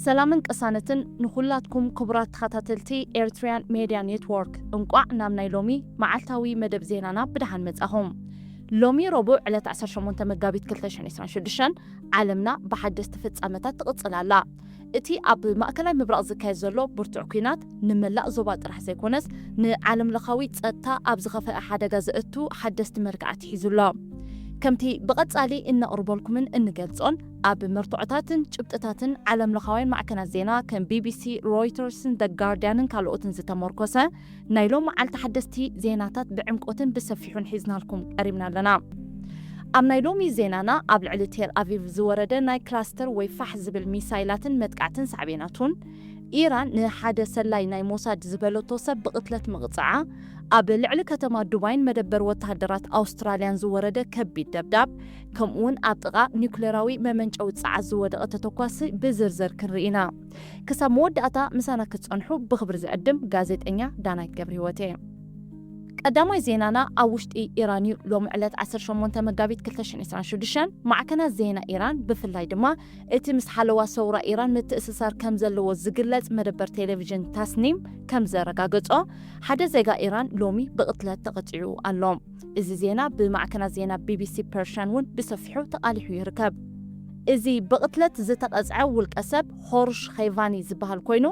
ሰላምን ቅሳነትን ንኹላትኩም ክቡራት ተኸታተልቲ ኤርትሪያን ሜድያ ኔትወርክ፣ እንቋዕ ናብ ናይ ሎሚ መዓልታዊ መደብ ዜናና ብደሓን መጻኹም። ሎሚ ረቡዕ ዕለት ዓሰርተ ሸሞንተ መጋቢት ክልተ ሽሕን ዕስራን ሽዱሽተን ዓለምና ብሓደስቲ ፍጻመታት ትቕጽል ኣላ። እቲ ኣብ ማእከላይ ምብራቕ ዝካየድ ዘሎ ብርቱዕ ኲናት ንመላእ ዞባ ጥራሕ ዘይኮነስ ንዓለምለኻዊ ጸጥታ ኣብ ዝኸፍአ ሓደጋ ዘእቱ ሓደስቲ መልክዓት ሒዙ ኣሎ። ከምቲ ብቐጻሊ እነቕርበልኩምን እንገልጾን ኣብ መርትዖታትን ጭብጥታትን ዓለምለኻውያን ማዕከናት ዜና ከም ቢቢሲ፣ ሮይተርስን ደ ጋርድያንን ካልኦትን ዝተመርኮሰ ናይ ሎም መዓልቲ ሓደስቲ ዜናታት ብዕምቆትን ብሰፊሑን ሒዝናልኩም ቀሪብና ኣለና። ኣብ ናይ ሎሚ ዜናና ኣብ ልዕሊ ቴል ኣቪቭ ዝወረደ ናይ ክላስተር ወይ ፋሕ ዝብል ሚሳይላትን መጥቃዕትን ሳዕቤናቱን፣ ኢራን ንሓደ ሰላይ ናይ ሞሳድ ዝበለቶ ሰብ ብቕትለት ምቕጻዓ፣ ኣብ ልዕሊ ከተማ ዱባይን መደበር ወተሃደራት ኣውስትራልያን ዝወረደ ከቢድ ደብዳብ፣ ከምኡውን ኣብ ጥቓ ኒኩሌራዊ መመንጨዊ ጸዓት ዝወደቐ ተተኳሲ ብዝርዝር ክንርኢ ኢና። ክሳብ መወዳእታ ምሳና ክትጸንሑ ብኽብሪ ዝዕድም ጋዜጠኛ ዳናይት ገብረህይወት እየ። ቀዳማይ ዜናና ኣብ ውሽጢ ኢራን እዩ። ሎሚ ዕለት ዓሰርተ ሸሞንተ መጋቢት ክልተ ሽሕን ዕስራን ሽዱሽተን፣ ማዕከናት ዜና ኢራን፣ ብፍላይ ድማ እቲ ምስ ሓለዋ ሰውራ ኢራን ምትእስሳር ከም ዘለዎ ዝግለጽ መደበር ቴሌቪዥን ታስኒም ከም ዘረጋገጾ፣ ሓደ ዜጋ ኢራን ሎሚ ብቕትለት ተቐጺዑ ኣሎ። እዚ ዜና ብማዕከናት ዜና ቢቢሲ ፐርሽያን እውን ብሰፊሑ ተቓሊሑ ይርከብ። እዚ ብቕትለት ዝተቐጽዐ ውልቀ ሰብ ሆርሽ ኸይቫኒ ዝበሃል ኮይኑ፣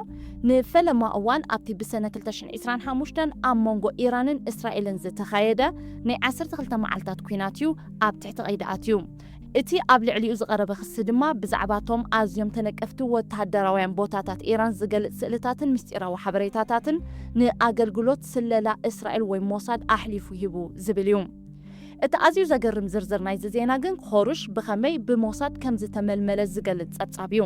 ንፈለማ እዋን ኣብቲ ብሰነ ክልተ ሽሕን ዕስራን ሓሙሽተን ኣብ መንጎ ኢራንን እስራኤልን ዝተኻየደ ናይ ዓሰርተ ክልተ መዓልታት ኲናት እዩ ኣብ ትሕቲ ቀይዲ ኣትዩ። እቲ ኣብ ልዕሊኡ ዝቐረበ ክሲ ድማ ብዛዕባቶም ኣዝዮም ተነቀፍቲ ወተሃደራውያን ቦታታት ኢራን ዝገልጽ ስእልታትን ምስጢራዊ ሓበሬታታትን ንኣገልግሎት ስለላ እስራኤል ወይ ሞሳድ ኣሕሊፉ ሂቡ ዝብል እዩ። እቲ ኣዝዩ ዘገርም ዝርዝር ናይዚ ዜና ግን ኾሩሽ ብኸመይ ብሞሳድ ከም ዝተመልመለ ዝገልጽ ጸብጻብ እዩ።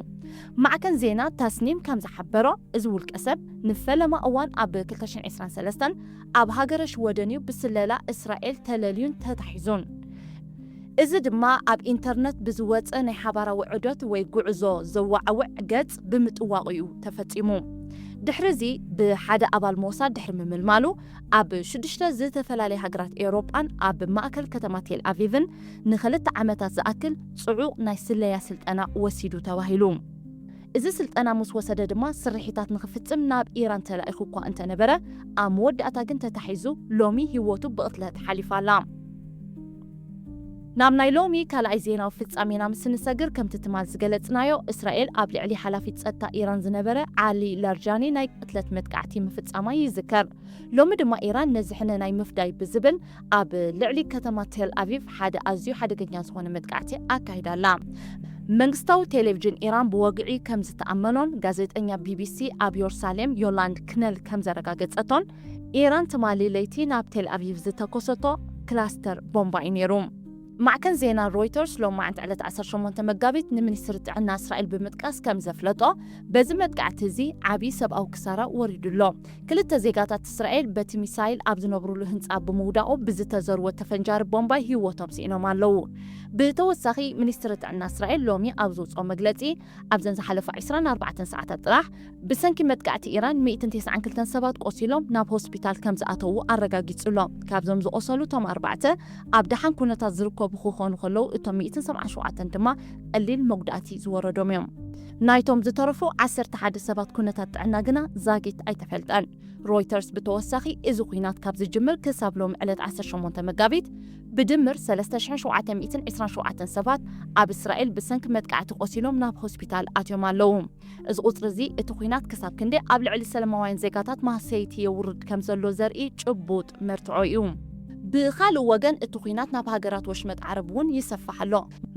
ማዕከን ዜና ታስኒም ከም ዝሓበሮ፣ እዚ ውልቀ ሰብ ንፈለማ እዋን ኣብ ክልተ ሽሕን ዕስራን ሰለስተን ኣብ ሃገረ ሽወደን እዩ ብስለላ እስራኤል ተለልዩን ተታሒዙን። እዚ ድማ ኣብ ኢንተርነት ብዝወጸ ናይ ሓባራዊ ዑደት ወይ ጉዕዞ ዘወዓውዕ ገጽ ብምጥዋቑ እዩ ተፈጺሙ። ድሕሪ እዚ ብሓደ ኣባል ሞሳድ ድሕሪ ምምልማሉ፣ ኣብ ሽዱሽተ ዝተፈላለያ ሃገራት ኤውሮጳን ኣብ ማእከል ከተማ ቴል ኣቪቭን ንኽልተ ዓመታት ዝኣክል ጽዑቕ ናይ ስለያ ስልጠና ወሲዱ ተባሂሉ። እዚ ስልጠና ምስ ወሰደ ድማ ስርሒታት ንኽፍጽም ናብ ኢራን ተላኢኹ እኳ እንተነበረ፣ ኣብ መወዳእታ ግን ተታሒዙ ሎሚ ህይወቱ ብቕትለት ሓሊፋ ኣላ። ናብ ናይ ሎሚ ካልኣይ ዜናዊ ፍጻሜና ምስ እንሰግር፣ ከምቲ ትማል ዝገለጽናዮ፣ እስራኤል ኣብ ልዕሊ ሓላፊ ጸጥታ ኢራን ዝነበረ ዓሊ ላርጃኒ ናይ ቅትለት መጥቃዕቲ ምፍጻማ ይዝከር። ሎሚ ድማ ኢራን ነዚ ሕነ ናይ ምፍዳይ ብዝብል ኣብ ልዕሊ ከተማ ቴል ኣቪቭ ሓደ ኣዝዩ ሓደገኛ ዝኾነ መጥቃዕቲ ኣካይዳ ኣላ። መንግስታዊ ቴሌቪዥን ኢራን ብወግዒ ከም ዝተኣመኖን ጋዜጠኛ ቢቢሲ ኣብ ዮርሳሌም ዮላንድ ክነል ከም ዘረጋገጸቶን፣ ኢራን ትማሊ ለይቲ ናብ ቴል ኣቪቭ ዝተኮሰቶ ክላስተር ቦምባ እዩ ነይሩ። ማዕከን ዜና ሮይተርስ ሎማዕንቲ ዕለት ዓሰርተ ሸሞንተ መጋቢት ንሚኒስትሪ ጥዕና እስራኤል ብምጥቃስ ከም ዘፍለጦ፣ በዚ መጥቃዕቲ እዚ ዓቢ ሰብኣዊ ክሳራ ወሪዱ ኣሎ። ክልተ ዜጋታት እስራኤል በቲ ሚሳይል ኣብ ዝነብሩሉ ህንጻ ብምውዳቑ ብዝተዘርወ ተፈንጃሪ ቦምባ ህይወቶም ስኢኖም ኣለዉ። ብተወሳኺ፣ ሚኒስትሪ ጥዕና እስራኤል ሎሚ ኣብ ዘውጽኦ መግለጺ፣ ኣብዘን ዝሓለፋ ዕስራን ኣርባዕተን ሰዓታት ጥራሕ ብሰንኪ መጥቃዕቲ ኢራን ሚእትን ተስዓን ክልተን ሰባት ቆሲሎም ናብ ሆስፒታል ከም ዝኣተዉ ኣረጋጊጹ ኣሎ። ካብዞም ዝቆሰሉ እቶም ኣርባዕተ ኣብ ደሓን ኩነታት ዝርከቡ ክኾኑ ከለዉ፣ እቶም ሚእትን ሰብዓን ሸውዓተን ድማ ቀሊል መጉዳእቲ ዝወረዶም እዮም። ናይቶም ዝተረፉ ዓሰርተ ሓደ ሰባት ኩነታት ጥዕና ግና ዛጊት ኣይተፈልጠን። ሮይተርስ ብተወሳኺ፣ እዚ ኲናት ካብ ዝጅምር ክሳብ ሎሚ ዕለት ዓሰርተ ሸሞንተ መጋቢት ብድምር ሰለስተ ሽሕን ሸውዓተ ሚእትን ዕስራን ሸውዓተን ሰባት ኣብ እስራኤል ብሰንኪ መጥቃዕቲ ቆሲሎም ናብ ሆስፒታል ኣትዮም ኣለዉ። እዚ ቁጽሪ እዚ፣ እቲ ኲናት ክሳብ ክንደይ ኣብ ልዕሊ ሰላማውያን ዜጋታት ማህሰይቲ የውርድ ከም ዘሎ ዘርኢ ጭቡጥ መርትዖ እዩ። ብኻልእ ወገን፣ እቲ ኲናት ናብ ሃገራት ወሽመጥ ዓረብ እውን ይሰፍሕ ኣሎ።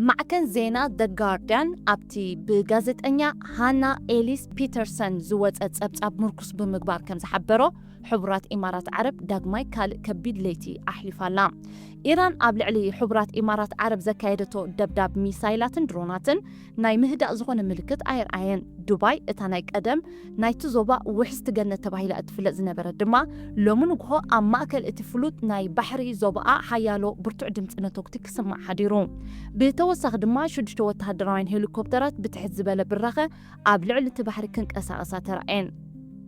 ማዕከን ዜና ደ ጋርድያን ኣብቲ ብጋዜጠኛ ሃና ኤሊስ ፒተርሰን ዝወጸ ጸብጻብ ምርኩስ ብምግባር ከም ዝሓበሮ፣ ሕቡራት ኢማራት ዓረብ ዳግማይ ካልእ ከቢድ ለይቲ ኣሕሊፋ ኣላ። ኢራን ኣብ ልዕሊ ሕቡራት ኢማራት ዓረብ ዘካየደቶ ደብዳብ ሚሳይላትን ድሮናትን ናይ ምህዳእ ዝኾነ ምልክት ኣየርኣየን። ዱባይ፣ እታ ናይ ቀደም ናይቲ ዞባ ውሕስቲ ገነት ተባሂላ እትፍለጥ ዝነበረት ድማ፣ ሎሚ ንግሆ ኣብ ማእከል እቲ ፍሉጥ ናይ ባሕሪ ዞባኣ ሓያሎ ብርቱዕ ድምጺ ነተጉቲ ክስማዕ ሓዲሩ። ብተወሳኺ ድማ፣ ሽዱሽተ ወተሃደራውያን ሄሊኮፕተራት ብትሕት ዝበለ ብራኸ ኣብ ልዕሊ እቲ ባሕሪ ክንቀሳቐሳ ተራእየን።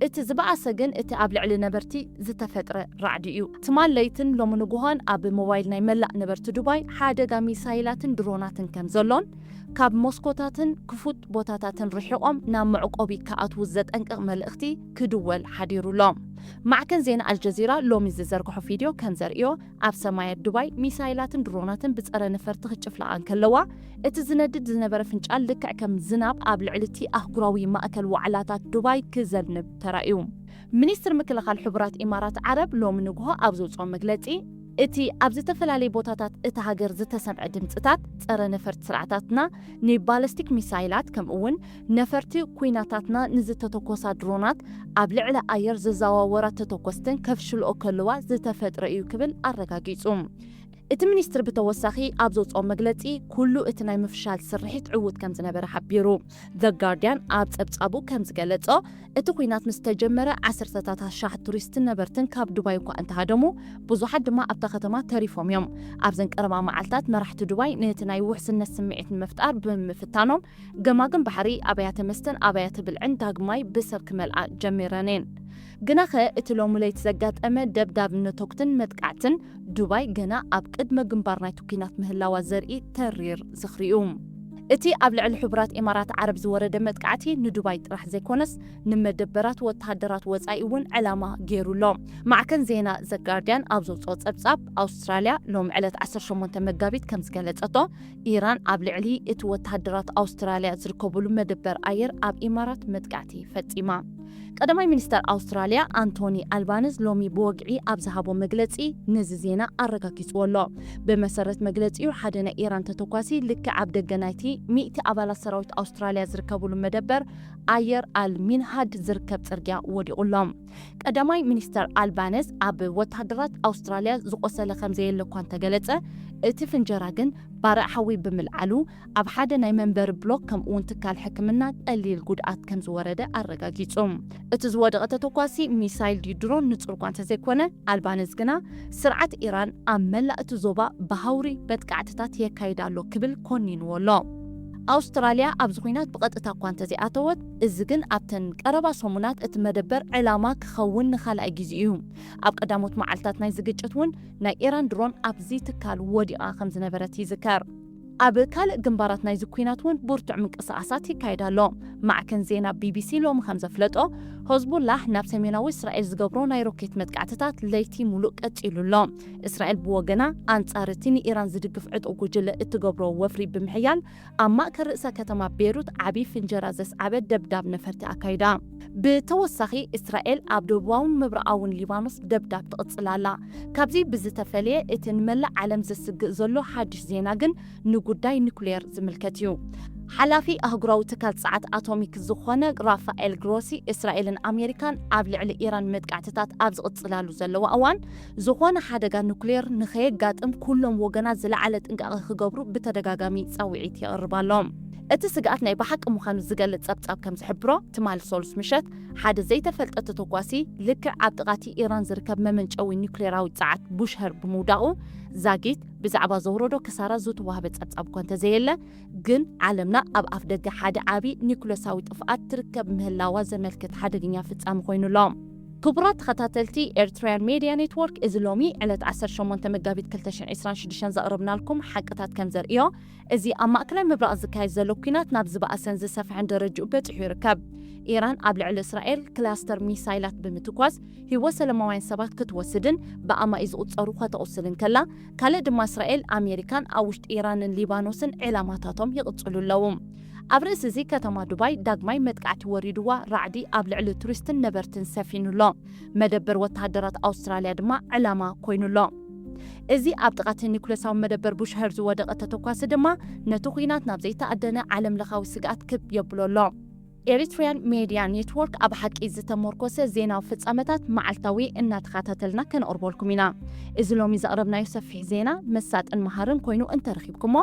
እቲ ዝበኣሰ ግን እቲ ኣብ ልዕሊ ነበርቲ ዝተፈጥረ ራዕዲ እዩ። ትማል ለይትን ሎሚ ንግሆን ኣብ ሞባይል ናይ መላእ ነበርቲ ዱባይ ሓደጋ ሚሳይላትን ድሮናትን ከም ዘሎን፣ ካብ መስኮታትን ክፉት ቦታታትን ርሒቖም ናብ መዕቆቢ ክኣትዉ ዘጠንቅቕ መልእኽቲ ክድወል ሓዲሩ ኣሎ። ማዕከን ዜና ኣልጀዚራ ሎሚ ዝዘርግሖ ቪድዮ ከም ዘርእዮ፣ ኣብ ሰማያት ዱባይ ሚሳይላትን ድሮናትን ብጸረ ነፈርቲ ክጭፍለቓ እንከለዋ፣ እቲ ዝነድድ ዝነበረ ፍንጫል ልክዕ ከም ዝናብ ኣብ ልዕሊ እቲ ኣህጉራዊ ማእከል ዋዕላታት ዱባይ ክዘንብ ተራእዩ። ሚኒስትር ምክልኻል ሕቡራት ኢማራት ዓረብ ሎሚ ንግሆ ኣብ ዘውጽኦ መግለጺ፣ እቲ ኣብ ዝተፈላለየ ቦታታት እታ ሃገር ዝተሰምዐ ድምጽታት ጸረ ነፈርቲ ስርዓታትና ንባለስቲክ ሚሳይላት ከምኡ'ውን ነፈርቲ ኲናታትና ንዝተተኮሳ ድሮናት ኣብ ልዕሊ ኣየር ዘዘዋወራ ተተኮስትን ከፍሽልኦ ከለዋ ዝተፈጥረ እዩ ክብል ኣረጋጊጹ። እቲ ሚኒስትር ብተወሳኺ ኣብ ዘውጽኦ መግለጺ፣ ኩሉ እቲ ናይ ምፍሻል ስርሒት ዕዉት ከም ዝነበረ ሓቢሩ። ዘ ጋርዲያን ኣብ ጸብጻቡ ከም ዝገለጾ፣ እቲ ኲናት ምስ ተጀመረ ዓሰርተታት ኣሽሓት ቱሪስትን ነበርትን ካብ ዱባይ እኳ እንተሃደሙ፣ ብዙሓት ድማ ኣብታ ከተማ ተሪፎም እዮም። ኣብዘን ቀረባ መዓልታት መራሕቲ ዱባይ ነቲ ናይ ውሕስነት ስምዒት ንምፍጣር ብምፍታኖም፣ ገማግም ባሕሪ፣ ኣብያተ መስተን ኣብያተ ብልዕን ዳግማይ ብሰብ ክመልኣ ጀሚረን እየን። ግናኸ እቲ ሎሚ ለይቲ ዘጋጠመ ደብዳብ ነተኩትን መጥቃዕትን ዱባይ ገና ኣብ ቅድመ ግንባር ናይቲ ኲናት ምህላዋ ዘርኢ ተሪር ዝኽሪ እዩ። እቲ ኣብ ልዕሊ ሕቡራት ኢማራት ዓረብ ዝወረደ መጥቃዕቲ ንዱባይ ጥራሕ ዘይኮነስ ንመደበራት ወተሃደራት ወጻኢ እውን ዕላማ ገይሩ ኣሎ። ማዕከን ዜና ዘ ጋርዲያን ኣብ ዘውጽኦ ጸብጻብ፣ ኣውስትራልያ ሎም ዕለት ዓሰርተ ሸሞንተ መጋቢት ከም ዝገለጸቶ፣ ኢራን ኣብ ልዕሊ እቲ ወተሃደራት ኣውስትራልያ ዝርከብሉ መደበር ኣየር ኣብ ኢማራት መጥቃዕቲ ፈጺማ። ቀዳማይ ሚኒስተር ኣውስትራልያ ኣንቶኒ ኣልባንዝ ሎሚ ብወግዒ ኣብ ዝሃቦ መግለጺ ነዚ ዜና ኣረጋጊጽዎ ኣሎ። ብመሰረት መግለጺኡ፣ ሓደ ናይ ኢራን ተተኳሲ ልክዕ ኣብ ደገ ናይቲ ሚእቲ ኣባላት ሰራዊት ኣውስትራልያ ዝርከብሉ መደበር ኣየር ኣል ሚንሃድ ዝርከብ ጽርግያ ወዲቑ ኣሎ። ቀዳማይ ሚኒስተር ኣልባነዝ ኣብ ወተሃደራት ኣውስትራልያ ዝቖሰለ ከም ዘየለ እኳ እንተገለጸ፣ እቲ ፍንጀራ ግን ባርዕ ሓዊ ብምልዓሉ ኣብ ሓደ ናይ መንበሪ ብሎክ ከምኡውን ትካል ሕክምና ቀሊል ጉድኣት ከም ዝወረደ ኣረጋጊጹ። እቲ ዝወደቐ ተተኳሲ ሚሳይል ድዩ ድሮን ንጹር እኳ እንተዘይኮነ፣ ኣልባነዝ ግና ስርዓት ኢራን ኣብ መላእ እቲ ዞባ ብሃውሪ መጥቃዕትታት የካይድ ኣሎ ክብል ኮኒንዎ ኣሎ። ኣውስትራልያ ኣብዚ ኲናት ብቐጥታ እኳ እንተዘይኣተወት፣ እዚ ግን ኣብተን ቀረባ ሰሙናት እቲ መደበር ዕላማ ክኸውን ንኻልኣይ ግዜ እዩ። ኣብ ቀዳሞት መዓልታት ናይዚ ግጭት እውን ናይ ኢራን ድሮን ኣብዚ ትካል ወዲቓ ከም ዝነበረት ይዝከር። ኣብ ካልእ ግንባራት ናይዚ ኲናት እውን ብርቱዕ ምንቅስቓሳት ይካየድ ኣሎ። ማዕከን ዜና ቢቢሲ ሎሚ ከም ዘፍለጦ፣ ሆዝቡላህ ናብ ሰሜናዊ እስራኤል ዝገብሮ ናይ ሮኬት መጥቃዕትታት ለይቲ ሙሉእ ቀጺሉ ኣሎ። እስራኤል ብወገና፣ ኣንጻር እቲ ንኢራን ዝድግፍ ዕጡቕ ጉጅለ እትገብሮ ወፍሪ ብምሕያል፣ ኣብ ማእከል ርእሰ ከተማ ቤይሩት ዓቢ ፍንጀራ ዘስዓበ ደብዳብ ነፈርቲ ኣካይዳ። ብተወሳኺ፣ እስራኤል ኣብ ደቡባውን ምብራቓውን ሊባኖስ ደብዳብ ትቕጽል ኣላ። ካብዚ ብዝተፈልየ፣ እቲ ንመላእ ዓለም ዘስግእ ዘሎ ሓድሽ ዜና ግን ንጉዳይ ኒኩሌር ዝምልከት እዩ። ሓላፊ ኣህጉራዊ ትካል ጸዓት ኣቶሚክ ዝኾነ ራፋኤል ግሮሲ፣ እስራኤልን ኣሜሪካን ኣብ ልዕሊ ኢራን መጥቃዕትታት ኣብ ዝቕጽላሉ ዘለዋ እዋን፣ ዝኾነ ሓደጋ ኑክሌር ንኸየጋጥም ኩሎም ወገናት ዝለዓለ ጥንቃቐ ክገብሩ ብተደጋጋሚ ጻውዒት የቕርብ ኣሎ። እቲ ስግኣት ናይ ብሓቂ ምዃኑ ዝገልጽ ጸብጻብ ከም ዝሕብሮ፣ ትማሊ ሰሉስ ምሸት ሓደ ዘይተፈልጠ ተተኳሲ ልክዕ ኣብ ጥቓ እቲ ኢራን ዝርከብ መመንጨዊ ኑክሌራዊ ጸዓት ቡሽሀር ብምውዳቑ፣ ዛጊት ብዛዕባ ዘውረዶ ክሳራ ዝተዋህበ ጸብጻብ እኳ እንተዘየለ፣ ግን ዓለምና ኣብ ኣፍደገ ሓደ ዓቢ ኒኩለሳዊ ጥፍኣት ትርከብ ምህላዋ ዘመልክት ሓደገኛ ፍጻመ ኮይኑ ኣሎ። ክቡራት ተኸታተልቲ ኤርትራውያን ሜድያ ኔትወርክ፣ እዚ ሎሚ ዕለት ዓሰርተ ሸሞንተ መጋቢት ክልተ ሽሕን ዕስራን ሽዱሽተን ዘቕረብናልኩም ሓቅታት ከም ዘርእዮ፣ እዚ ኣብ ማእከላይ ምብራቕ ዝካየድ ዘሎ ኲናት ናብ ዝበኣሰን ዝሰፍሐን ደረጅኡ በጺሑ ይርከብ። ኢራን ኣብ ልዕሊ እስራኤል ክላስተር ሚሳይላት ብምትኳስ ህይወት ሰላማውያን ሰባት ክትወስድን ብኣማኢ ዝቑጸሩ ከተቑስልን ከላ፣ ካልእ ድማ እስራኤል፣ ኣሜሪካን ኣብ ውሽጢ ኢራንን ሊባኖስን ዕላማታቶም ይቕጽሉ ኣለዉ። ኣብ ርእሲ እዚ፣ ከተማ ዱባይ ዳግማይ መጥቃዕቲ ወሪድዋ፣ ራዕዲ ኣብ ልዕሊ ቱሪስትን ነበርትን ሰፊኑ ኣሎ። መደበር ወተሃደራት ኣውስትራልያ ድማ ዕላማ ኮይኑ ኣሎ። እዚ ኣብ ጥቓ እቲ ኒኩለሳዊ መደበር ቡሽሀር ዝወደቐ ተተኳሲ ድማ ነቲ ኲናት ናብ ዘይተኣደነ ዓለም ለኻዊ ስግኣት ክብ የብሎ ኣሎ። ኤሪትሪያን ሜድያ ኔትወርክ ኣብ ሓቂ ዝተመርኮሰ ዜናዊ ፍጻመታት መዓልታዊ እናተኸታተልና ከነቕርበልኩም ኢና። እዚ ሎሚ ዘቕረብናዮ ሰፊሕ ዜና መሳጥን መሃርን ኮይኑ እንተረኺብኩሞ፣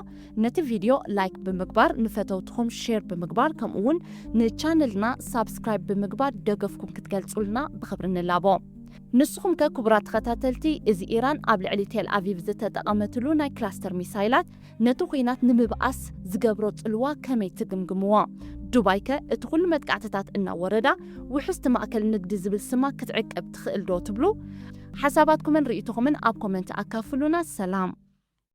ነቲ ቪድዮ ላይክ ብምግባር፣ ንፈተውትኹም ሼር ብምግባር፣ ከምኡ እውን ንቻነልና ሳብስክራይብ ብምግባር ደገፍኩም ክትገልጹልና ብኽብሪ ንላቦ። ንስኹም ከ ክቡራት ተኸታተልቲ፣ እዚ ኢራን ኣብ ልዕሊ ቴል ኣቪቭ ዝተጠቐመትሉ ናይ ክላስተር ሚሳይላት ነቲ ኲናት ንምብኣስ ዝገብሮ ጽልዋ ከመይ ትግምግምዎ? ዱባይ ከ እቲ ኩሉ መጥቃዕትታት እናወረዳ ውሕስቲ ማእከል ንግዲ ዝብል ስማ ክትዕቅብ ትኽእል ዶ ትብሉ? ሓሳባትኩምን ርእይቶኹምን ኣብ ኮመንት ኣካፍሉና። ሰላም።